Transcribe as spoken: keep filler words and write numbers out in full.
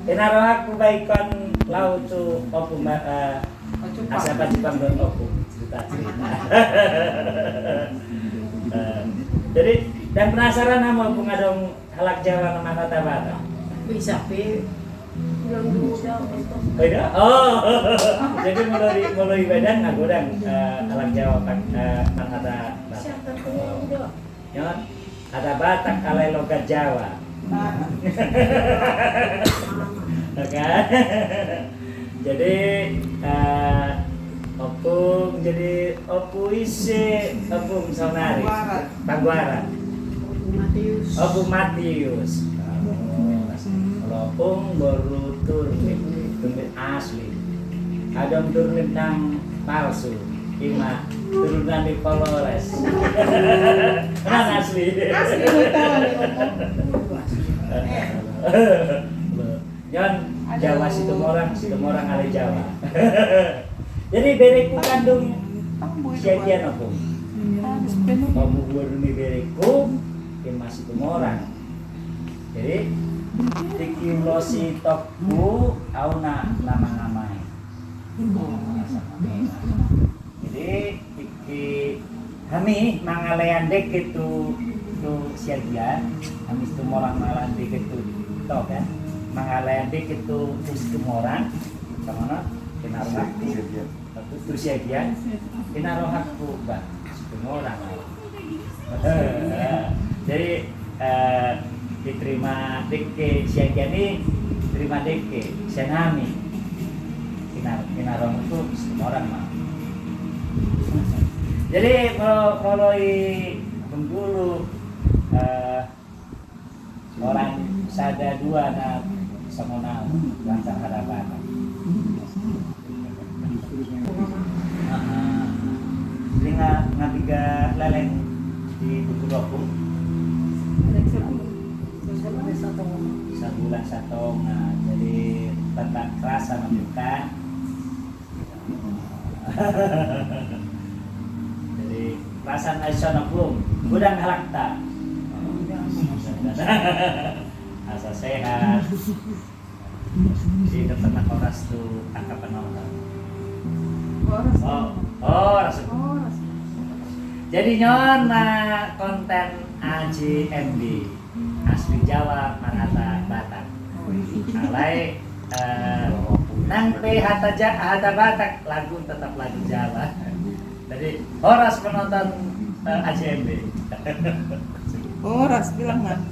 Ina rohangku baikon laho tu ompung ma-, eh, asa pacupang dohot ompung cerita-cerita. Eh, jadi, ndang penasaran hamu ompung adong halak Jawa na marhata Batak? Bisa pe. Ulang dulu dong. Beda? Oh. Jadi molo di, molo di badan na godang, eh, halak Jawa pak, eh, marhata Batak. Siapa tuh yang dong? Ya, hata Batak alai logat Jawa. Oke. Jadi, eh, ompung, jadi ompung ise, ompung saonari? Tangguaran. Tangguaran. Ompung Matius. Ompung Matius. Molo ompung boru Turnip, Turnip asli. Adong Turnip nang palsu. Ima turunan ni Polores. Nang asli. Asli, betul. Nian Jawa Situmorang, Situmorang alai Jawa. Jadi bereku kandung siagian ompung. Pamuhur ni bereku ima Situmorang. Jadi tingki ulos i tokku au na mangamai. Jadi tingki hami mangalean dengke tu, tu siagian, hami Situmorang mangalean dengke tu, to kan, mangalean dengke tu, tu Situmorang. Songon on, ina rohangku tu, tu siagian, ina rohangku ba Situmorang. Jadi, eh, diterima dengke siagian i, diterima dengke sian hami. Ina, ina rohangku Situmorang ma. Jadi molo, molo i, dung dulu, eh, orang sada dua na songon au, lancar harapan. Jadi nga, nga piga leleng di buku doku? Sabulan satonga. Jadi tetap kerasa ma bukan. Jadi perasaan na ison ompung, godang halakta. Asa sehat. Jadi tetap horas tu angka penonton. Horas. Oh, horas. Horas. Jadi nian ma konten A J M B. Asli Jawa marhata Batak. Alai, eh, nang pe hata Ja-, hata Batak, lagu tetap lagu Jawa. Jadi horas penonton, eh, A J M B. Horas, bilang, Bang.